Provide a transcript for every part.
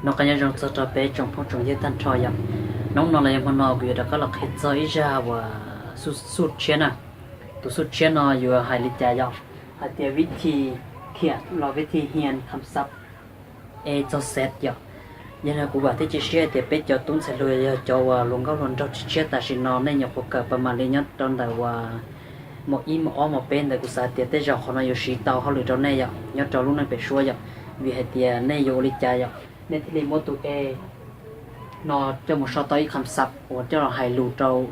Noj qab nyob zoo txog rau peb tsoom phooj tsoom ywg tag nrho yom. Hnub no los yog hmo no kuv yuav rov qab los qhia txog ib zaj uas xuj tshiab na. Tus xuj tshiab no yuav hais li cas yom? Hais tias vib thi khiam los vib thi hian kham xab e txog xev yom. Yog no kuv vam thiab cia siab hais tias peb cov tub ntxhais hluas yog cov uas hluas nkauj hluas nraug tshiab tshiab tam sim no nej nyuam qhuav kawm pas mam li nyob rau ntawm uas mos ib mos ob mos peb ntawd kuv xav tias tej zaum qhov no yuav siv tau hauj lwm rau nej yom, nyob rau lub neej pem suab yom. Vim hais tias nej yuav ua li cas yom, nej thiaj li muab tus e no coj mus sau tau ib kham xab uas coj los hais lus rau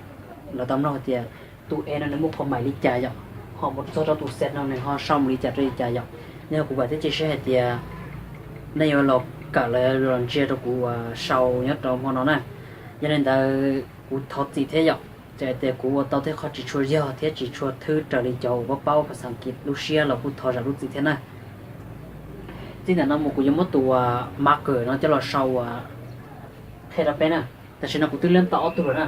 lawv tau mloog hais tias tus e no nws muaj qhuas maim li cas yom, ho mus txog rau tus xev no nws ho sau mus li cas rau li cas yom. Yog kuv vam thiab cia siab hais tias nej yuav los kawm los los ntsia rau kuv uas sau nyob rau hmo no na. Yog li ntawd kuv thov txim thiab yom, txawm tias kuv ua tau tej qhov tsis tshua yog thiab tsis tshua thwb raws li cov uas paub paub phas xas As kiv lub siab los kuj thov zam lub txim thiab na. Txij ntawm no mus kuv yuav muab tus uas marker no coj los sau uas qhia rau peb na. Tam sim no kuv twb leeb tau ob tug lawm na,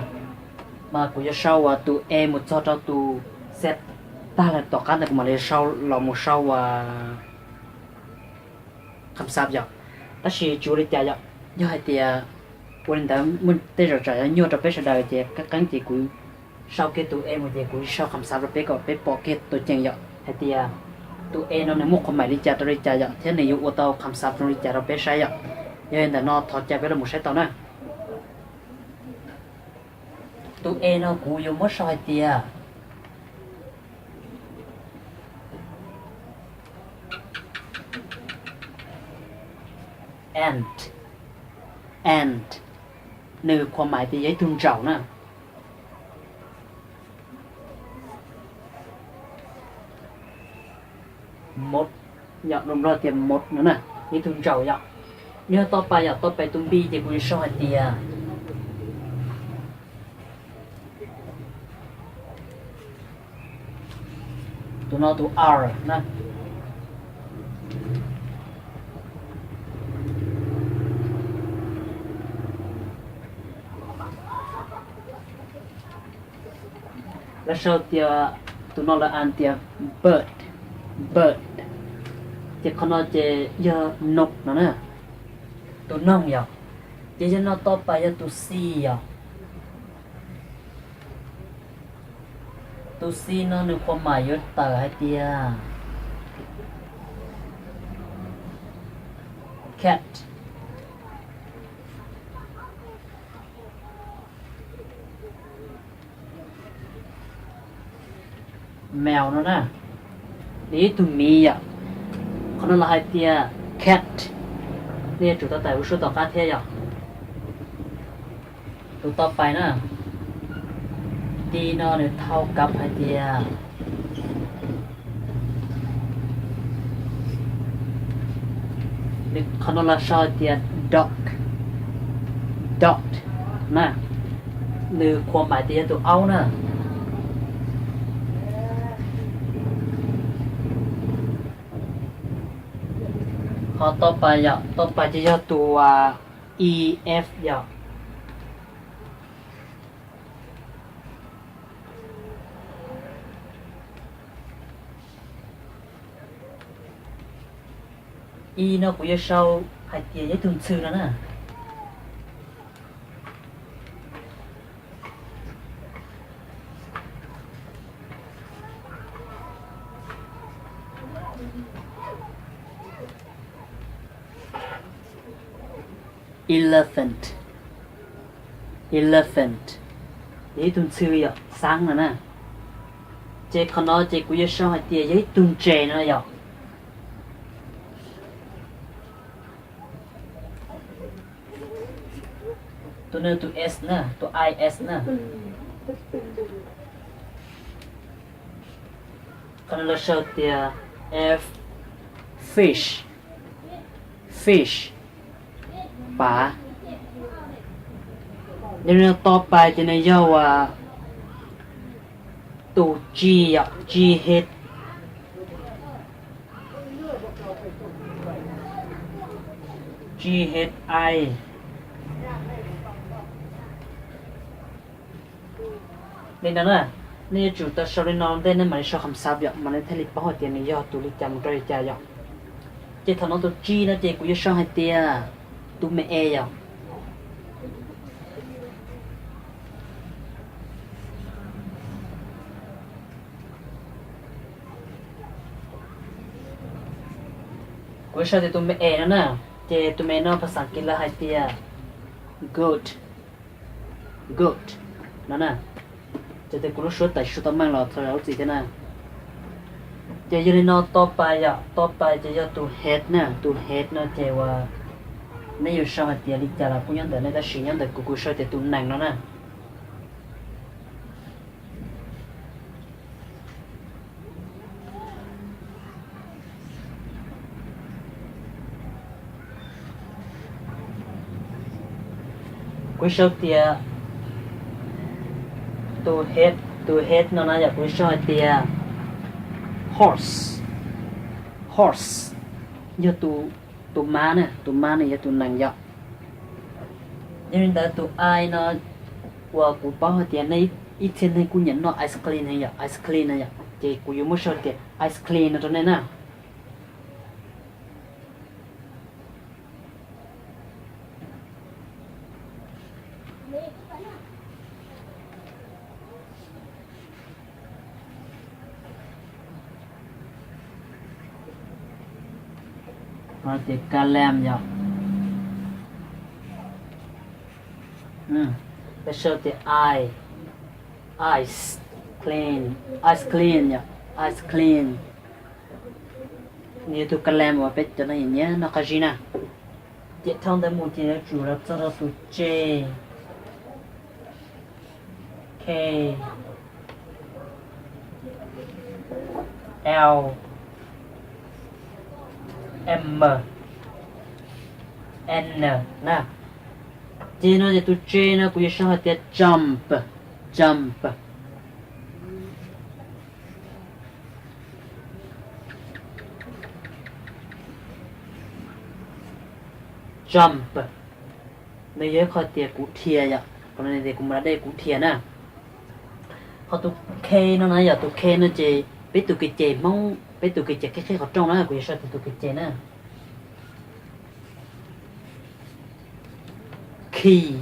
mas kuv yuav sau uas tus e mus txog rau tus xev tag lawm tom qab ntawd kuv mam li sau los mus sau uas kham xab yom. Tab sis tsis ua li cas yom, yog hais tias ua li ntawd muaj tej zaum tsam yuav nyuaj rau peb sawv daws ces qeeb qeeb ces kuv sau kiag tus e mus ces kuv sau kham xab rau peb kom peb pom kiag tus ceem yom, hais tias tus e no nws muaj qhuas maim li cas rau li cas yom, thiab nws yuav ua tau kham xab zoo li cas rau peb saib yom. Yog li ntawm no thov caw peb los mus saib tau na. Tus e no kuv yuav muab sau hais tias ant, ant, nws qhuas maim tias yog ib tug ntsaum na. Moth, yog lus Nplog tias moth no na, ib tug ntsaum yom. Yog toj pais yom, toj pais tus B ces kuv yuav sau hais tias tus no tus R na. Lawv sau tias tus no lawv as tias bird, bird, ces qhov no ces yog noog no na, tus noog yom. Ces yog no toj pais yog tus C yom. Tus C no nws qhuas maim yuav tawm hais tias cat, mèo no na, nws yog ib tug miv yom. Qhov no los hais tias cat, nej yuav tsum tau tawm lub suab tom qab thiab yom. Tus toj pais na, D no nws thau kav hais tias, qhov no los sau hais tias dog, dog na, nws qhuas maim tias yog tus aub na. Ho toj pais yom, toj pais ces yog tus E F yom. E no kuv yuav sau hais tias yog ib tug ntxhw no na. Elephant, elephant, yog ib tug ntxhw yom, xaab no na. Ces qhov no ces kuv yuav sau hais tias yog ib tug ntses no yom. Tus no tus S na, tus I S na. Qhov no lawv sau tias F, fish, fish, pav. Yog li no toj pais ces nws yog uas tus G yom, G H, G H I. Li no na, nej yuav tsum tau sau li no ntej nej mam li sau kham xav yom, mas nej thiaj li paub hais tias nws yog tus li cas mus rau li cas yom. Ces thaum no tus G no ces kuv yuav sau hais tias Tus me e yom. Kuv sau tias tus me e no na, ces tus me no phas xas kiv lawv hais tias goat, goat no na. Ces tias kuv lub suab tawm suab tau meej los txog lub txim thiab na. Ces yog li no to pais yom, to pais ces yog tus head na, tus head no ces uas nej yuav sau hais tias li cas los kuj nyob ntawm nej, tab sis nyob ntawm kuv, kuv sau tias tus nees no na. Kuv sau tias tus head, tus head no na yom, kuv sau hais tias horse, horse yog tus, tus mab na, tus mab ne yog tus nees yom. Yog li ntawd tus I no uas kuv paub hais tias nej ib txhia neeg kuj nyiam noj ice cream heev yom, ice cream no yom, ces kuv yuav muab sau tias ice cream no rau nej na. Tias ka lam yom. Peb sau tias i, ice, clean, ice clean yom, ice clean. Nws yog tus ka lam uas peb cov no nyiam noj qab zib na. Ces dhau ntawd mus ces yuav tsum los txog rau tus J, K, L, M, N na. Ces no ces tus J no kuv yuav sau hais tias jump, jump. Jump, nws yog ib qho tias kuv dhia yom, qhov no tias kuv mus da dej kuv dhia na. Qhov tus K no na yom, tus K no ces peb tus kev cai Hmoob, peb tus kev cai qhib qhib qhov rooj na, kuv yuav sau tias tus kev cai na. Key,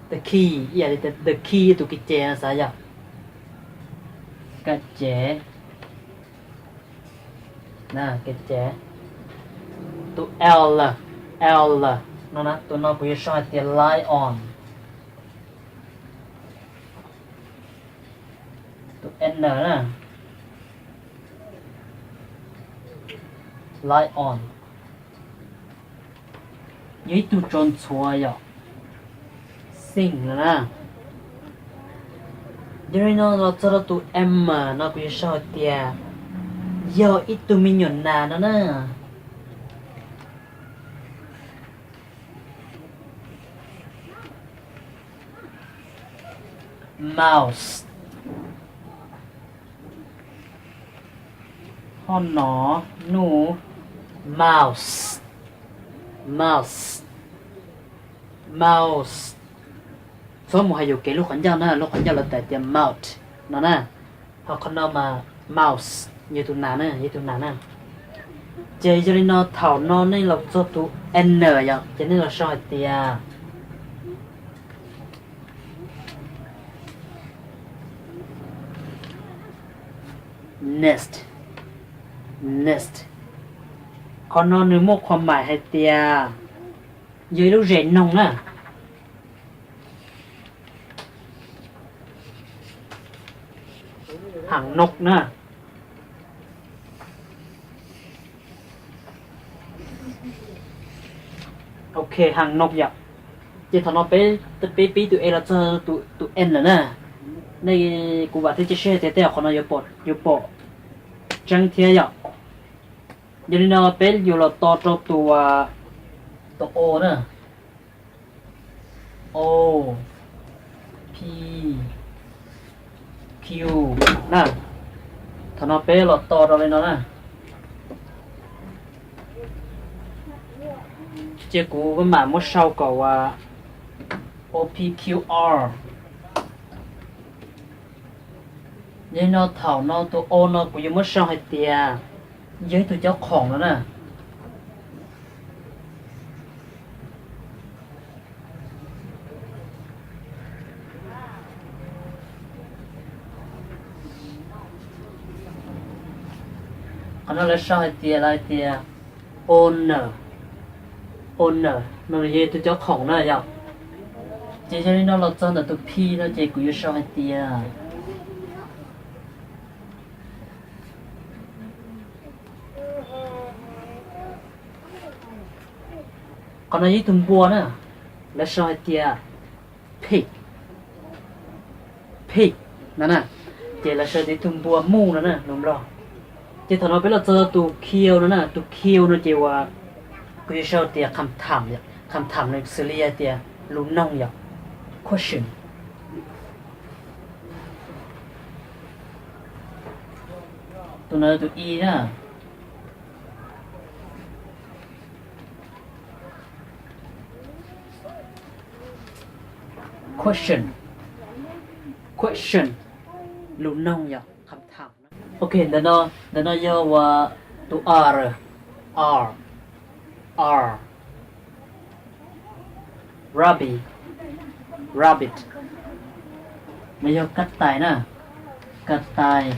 the key, ib yam li the key tus kev cai no xav yom. Kev cai, kev cai. Tus L, L no na, tus no kuv yuav sau hais tias lion. Tus N na, lion, yog ib tug tsov ntxhuav yom, xeex no na. Yog li no los txog rau tus M no kuv yuav sau hais tias yog ib tug me nyuam nas no na. Mouse, ho no, nus, mouse, mouse, mouse. Txhob mus hais yuam kev lub qhov ncauj na, lub qhov ncauj lawv tawm tias mouth no na. Ho qhov no mas mouse, yog tus nas na, yog tus nas na. Ces yog li no thaum no nej los txog tus N yom, ces nej los sau hais tias nest, nest. Qhov no nws muaj qhov hais tias yog ib lub zes noog na. Hang no na. Ok, hang no yom. Ces thaum no peb, peb pib tus E los txog tus N lawm na. Nej, kuv vam thiab cia siab tias tej qhov no yuav pom tseeb thiab yom. Yog li no peb yuav los to rau tus, tus O na. O, P, Q na. Thaum no peb los to rau li no na. Ces kuv mam muab sau kom uas O P Q R. Yog li no thaum no tus O no kuv yuav muab sau hais tias yog ib tug cov khoom no na. No lawv sau hais tias, lawv hais tias owner, owner no yog tus cov khoom na yom. Ces yog li no los txog ntawm tus P no ces kuv yuav sau hais tias, qhov no yog ib tug npua na, lawv sau hais tias pig, pig no na. Ces lawv sau tias ib tug npua muj no na, lus Nplog. Ces thaum no peb los txog tus Q no na, tus Q no ces uas kuv yuav sau tias kham tham, kham tham no xws li hais tias lus noog yom, question. Tus no tus I na, question, question, lus noog yom, kham tham. Ok, ntawm no, ntawm no yog uas tus R, R, R, rabbit, rabbit, no yog kab tais na, kab tais,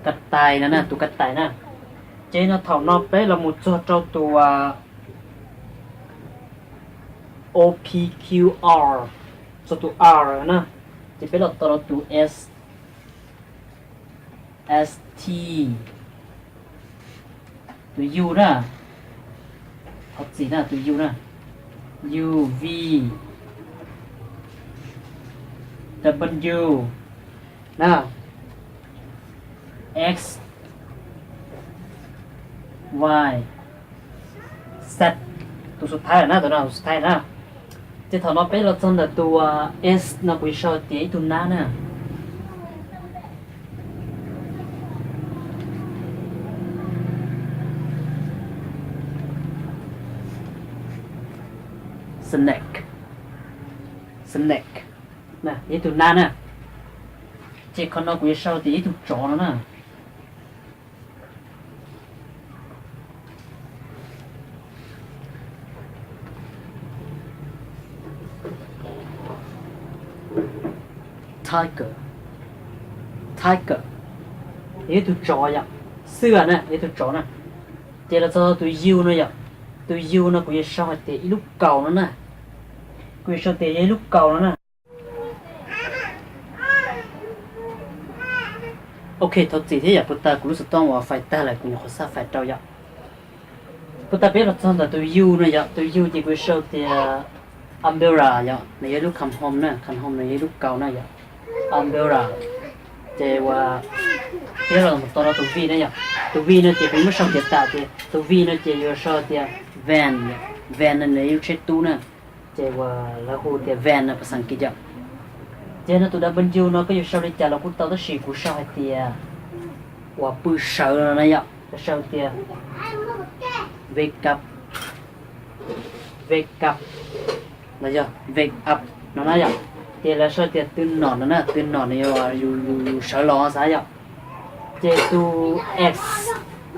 kab tais no na, tus kab tais na. Ces no thaum no peb los mus txog rau tus O P Q R, txog tus R na, ces peb los txog rau tus S, S T, tus U na, thov txim na, tus U na, U V, W na, X, Y, Z, tus xub thawj na, tus no tus xub thawj na. Ces thaum no peb los txog ntawm tus S no kuv yuav sau tias ib tug nab na. Snake, snake, ib tug nab na. Ces qhov no kuv yuav sau tias ib tug tsov no na. Tiger, tiger, yog ib tug tsov yom, xwb na, yog ib tug tsov na. Ces los txog tus U no yom, tus U no kuv yuav sau hais tias ib lub kaus no na. Kuv yuav sau tias yog ib lub kaus no na. Ok, thov txim thiab yom, puas tas kuv lub xov tooj uas fais tag lawm kuv nyuam qhuav xa fais rau yom. Puas tas peb los txog ntawm tus U no yom, tus U ces kuv sau tias umbrella yom, nws yog ib lub kham hom na, kham hom nws yog ib lub kaus na yom, umbrella. Ces uas peb los mus txog rau tus V na yom, tus V no ces kuv muab sau tias tam ces tus V no ces yuav sau tias van, van no nws yog ib lub tsheb tub na. Ces uas lawv hu tias van no pas xas kiv yom. Ces no tus W no koj yuav sau li cas los kuj tau tab sis kuv sau hais tias uas pw sawv no na yom, koj sau tias wake up, wake up, no yog wake up no na yom. Ces lawv sau tias tw nom no na, tw nom no yog yus sawv los xav yom. Ces tus X,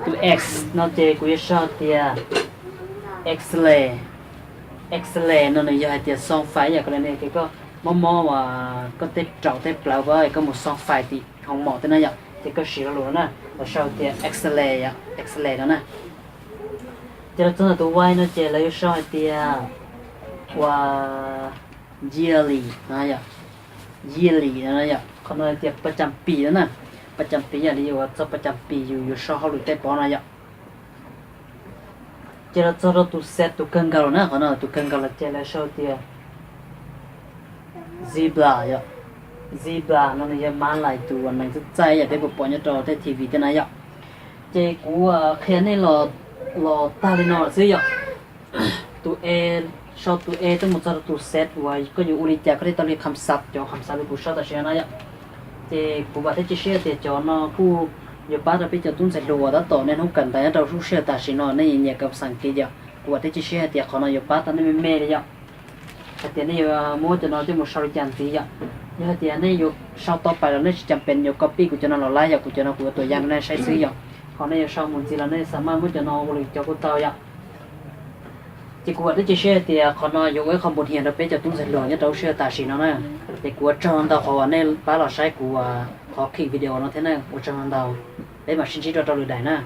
tus X no ces kuv yuav sau tias X-ray, X-ray no nws yog hais tias xoo fais yom, koj li koj mob mob uas koj tej raum tej plawv koj mus xoo fais tim hoo mom tej na yom, ces koj siv lo lus no na, lawv sau tias X-ray yom, X-ray no na. Ces los txog ntawm tus Y no ces lawv yuav sau hais tias uas yearly no yom, yearly no yom, qhov no hais tias pas cas pis no na, pas cas pis yam li uas txog pas cas pis yus yuav sau hauj lwm tej pov no yom. Ces los txog rau tus Z tus kawg nkaus lawm na, qhov no tus kawg nkaus lawm ces lawv sau tias zebra yom, zebra no nws yog mab lais tus uas nees txaij txaij yam peb puas pom nyob rau tej T V tej na yom. Ces kuv qhia nej los tag li no lawm xwb yom. Tus E, sau tus E tuaj mus txog rau tus Z uas koj yuav ua li cas koj thiaj tau li kham xav, cov kham xav li kuv sau tam sim no na yom. Ces kuv vam thiab cia siab tias cov no kuj yuav pab rau peb cov tub ntxhais hluas uas tab tom niaj hnub kawm ntawv nyob rau lub sij hawm tam sim no nej nyiam kawm pas xas kiv yom. Kuv vam thiab cia siab hais tias qhov no yuav pab tau nej me me li yom. Hais tias nej yuav muab cov no coj mus sau li cas ntxiv yom. Yog hais tias nej yuav sau tau pais los nej tsis cam pem yuav copy kuv cov no los lawm yom, kuv cov no kuv yuav tuam yam rau nej saib xwb yom. Ho nej yuav sau mus ntxiv los nej xav maj muab cov no ua li cov kuj tau yom. Ces kuv vam thiab cia siab hais tias qhov no yuav ua ib qho npus hias rau peb cov tub ntxhais hluas nyob rau lub sij hawm tam sim no na. Ces kuv ua tsaug ntau qhov uas nej pab los saib kuv qhov click video no thiab na. Ua tsaug ntau, peb mam sib ntsib rau lwm daim na.